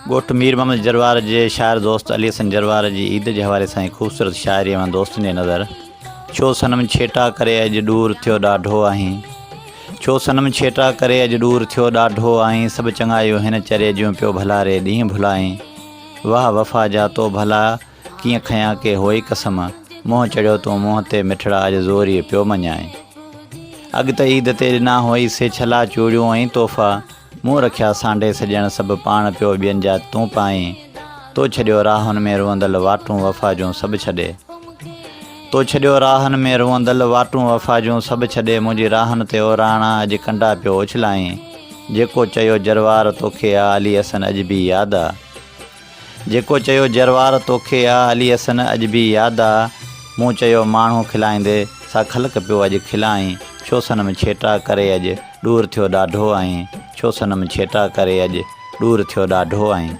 ڳوٺ مير محمد جروار جي شاعر دوست علي حسن جروار جي عيد جي حوالي سان هي خوبصورت شاعري اوهان دوستن جي نظر. ڇو صنم ڇيٽا ڪري اڄ ڏور ٿيو ڏاڍو آهين ڇو صنم ڇيٽا ڪري اڄ ڏور ٿيو ڏاڍو آهين سڀ چڱايون هن چري جون پيو ڀلاري ڏينهن ڀلائين واهه وفا جا تو ڀلا ڪيئن کنيا ڪي هوئي قسم، منهن چڙهيو تون منهن تي مٺڙا اڄ زوريء پيو مڃائين. اڳ ته عيد تي ڏنا هئي سي ڇلا چوڙيون ۽ تحفا، مون رکيا سانڍي سڄڻ سڀ پاڻ پيو ٻين جا تون پائين. تو ڇڏيو راهن ۾ روئندل واٽون وفا جون سڀ ڇڏي. تو ڇڏيو راهن ۾ روئندل واٽون وفا جون سڀ ڇڏي منهنجي راهن تي اوراڻا اڄ ڪنڊا پيو اڇلائين. جيڪو چيو جروار توکي آ علي حسن اڄ به ياد آ. جيڪو چيو جروار توکي آ علي حسن اڄ به ياد آ مون چيو ماڻهو کلائيندي سا خلق پيو اڄ کلائين ڇو صنم ڇيٽا ڪري اڄ ڏور ٿيو ڏاڍو آهين ڇو صنم ڇيٽا ڪري اڄ ڏور ٿيو ڏاڍو آهين.